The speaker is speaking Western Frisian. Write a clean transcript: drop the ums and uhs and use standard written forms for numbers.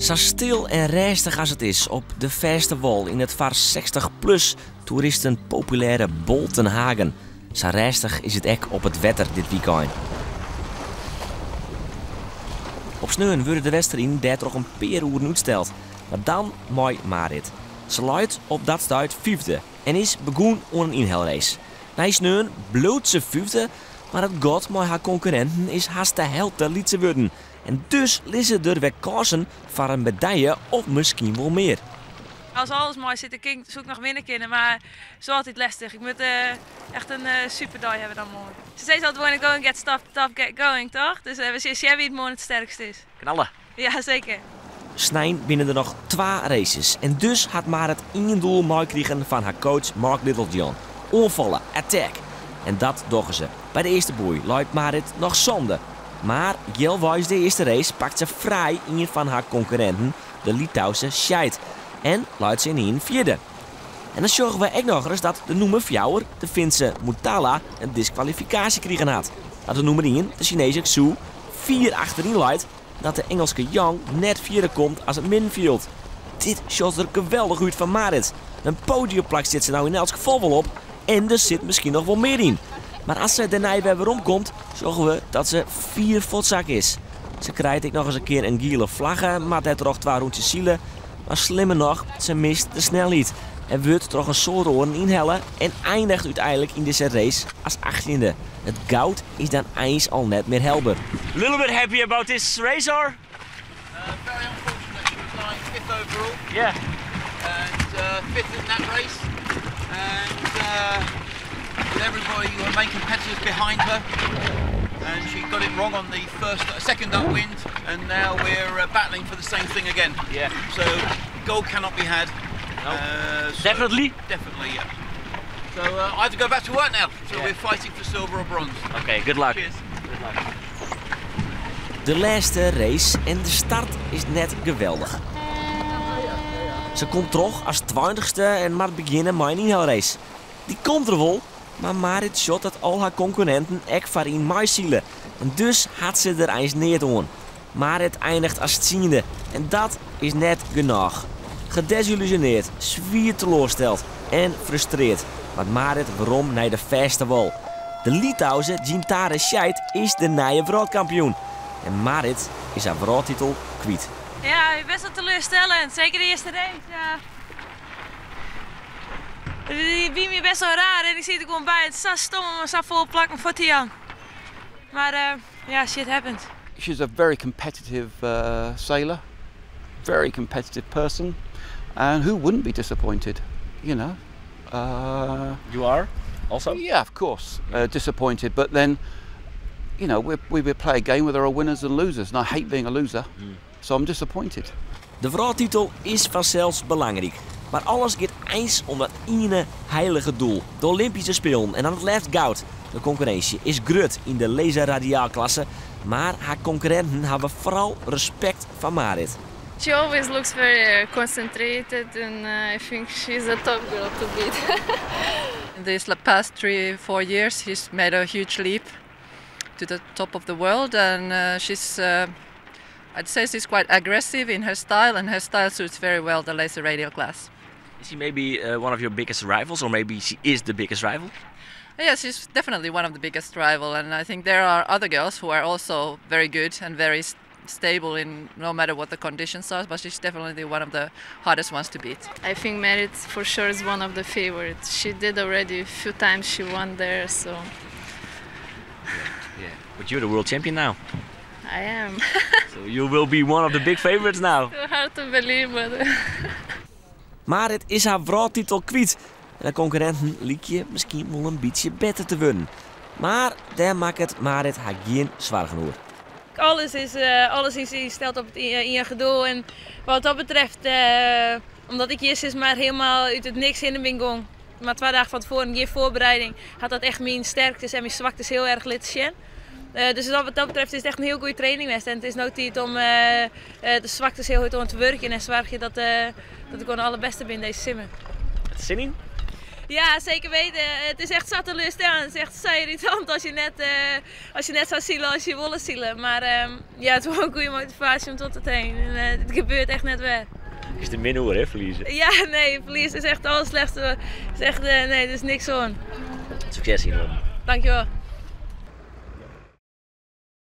Sa stil en rêstich as it is op de fêste wâl yn it foar 60 plus toeristen populêre Boltenhagen. Sa rêstich is it ek op it wetter dit wykein. Op sneon wurde de wedstriden dêrtroch in pear oeren útsteld. Mar dan mei Marit. Se leit op dat stuit fyfde en is begûn oan in ynhelrace. Nei sneon bliuwt se fyfde, mar it gat mei har konkurrinten is hast de helte lytser wurden. En dus lizze der wer kânsen foar in medalje of miskien wol mear. As alles mei sit, soe ik noch winne kinne, mar it is altyd lestich. Ik moat echt in superdei hawwe dan moarn. Se sizze altyd when going gets tough, the tough get going, toch? Dus we sjen wa't moarn it sterkst is. Knalle. Ja, seker. Snein binne der noch twa races en dus hat Marit ien doel meikrigen fan har coach Mark Littlejohn. Oanfalle, attack. En dat dogge se. By de earste boei leit Marit noch sânde. Mar healweis de earste race pakt se frij ien fan har konkurrinten, de Litouwse Scheid. En leit se ynienen fjirde. En dan sjogge we ek nochris dat de nûmer fjouwer, de Finse Mutala, in diskwalifikaasje krigen hat. Dat de nûmer ien, de Sinese Xu, fier achteryn leit, dat de Ingelske Yang net fierder komt as it middenfjild. Dit sjocht der geweldich út foar Marit. In podiumplak sit se no yn elts gefal wol op en der sit miskien noch wol mear yn. Mar as se dêrnei wer weromkomt, sjogge we dat se fier fuortsakke is. Se krijt ek nochris in kear in giele flagge, moat dêrtroch twa rûntsjes sile. Mar slimmer noch, se mist de snelheid en wurdt troch in soad oaren ynhelle en einiget úteinlik yn dizze race as achttjinde. It goud is dan eins al net mear helber. Little bit happy about this race or? Very unfortunate. She was lying fifth overall. And fifth in that race. And with everybody, her main competitors behind her. And she got it wrong on the first, second upwind. And now we're battling for the same thing again. So gold cannot be had. No. So Definitely? Definitely, yeah. So I have to go back to work now. So we're fighting for silver or bronze. Okay, good luck. Cheers. Good luck. De lêste race en de start is net geweldich. Se komt troch as 20ste en moat begjinne mei in ynhelrace. Dy komt der wol, mar Marit sjocht dat al har konkurrinten ek foaryn meisile. En dus hat se der eins neat oan. Marit einiget as tsiende en dat is net genôch. Gedesillusioneerd, swier teloarsteld en frustrearre moat Marit werom nei de fêste wâl. De Litouwse Gintare Scheid is de nije wrâldkampioen. En Marit is har wrâldtitel kwyt. Ja, best wol teleurstellend. Seker de earste race. Ja. Dy wie my best wol raar en ik siet der gewoan by. It is sa stom om sa folle plakken fuort te jaan. Mar ja, shit happens. She's a very competitive sailor, very competitive person, and who wouldn't be disappointed, you know? You are also? Yeah, of course, disappointed. But then, we play a game where there are winners and losers, and I hate being a loser, so I'm disappointed. De wrâldtitel is fansels belangryk. Mar alles giet eins om dat iene heilige doel. De Olympyske Spelen en dan it leafst goud. De konkurrinsje is grut yn de laser radialklasse, mar har konkurrinten hawwe foaral respekt foar Marit. She always looks very concentrated and I think she's a top girl to beat. In these past 3-4 years she's made a huge leap to the top of the world and I'd say she's quite aggressive in her style and her style suits very well the laser radial class. Is she maybe one of your biggest rivals, or maybe she is the biggest rival? Yeah, she's definitely one of the biggest rival, and I think there are other girls who are also very good and very stable in no matter what the conditions are, but she's definitely one of the hardest ones to beat. I think Marit for sure is one of the favorites. She did already a few times, she won there, so... Yeah, but you're the world champion now. I am. So you will be one of the big favorites now. Too hard to believe, but... Marit is har wrâldtitel kwyt. En de konkurrinten lykje miskien wol in bytsje better te wurden. Mar dêr makket Marit har gjin soargen oer. Alles is ynsteld op it iennige doel. En wat dat betreft, omdat ik hjir sis mar hielendal út it niks hinne bin gien, mar 2 dagen fan tefoaren gjin foarbereiding, hat dat echt myn sterktes en myn swaktes hiel erch litten sjen. Dus wat dat betreft is it echt in hiel goede training west. En it is no tiid om de swaktes hiel hurd oan te wurkjen en soargje dat ik gewoan de alderbêste bin dizze simmer. Sin yn? Ja, zeker weten. Het is echt zat teleurstellend. Het is echt zo irritant als je net zou zielen als je willen zielen. Maar ja, het is wel een goede motivatie om tot het heen. En het gebeurt echt net weer. Is de min hoor, hè, verliezen? Ja, nee, verlies is echt het allerslechtste. Het is echt, nee, er is niks aan. Succes hier, Dankjewel.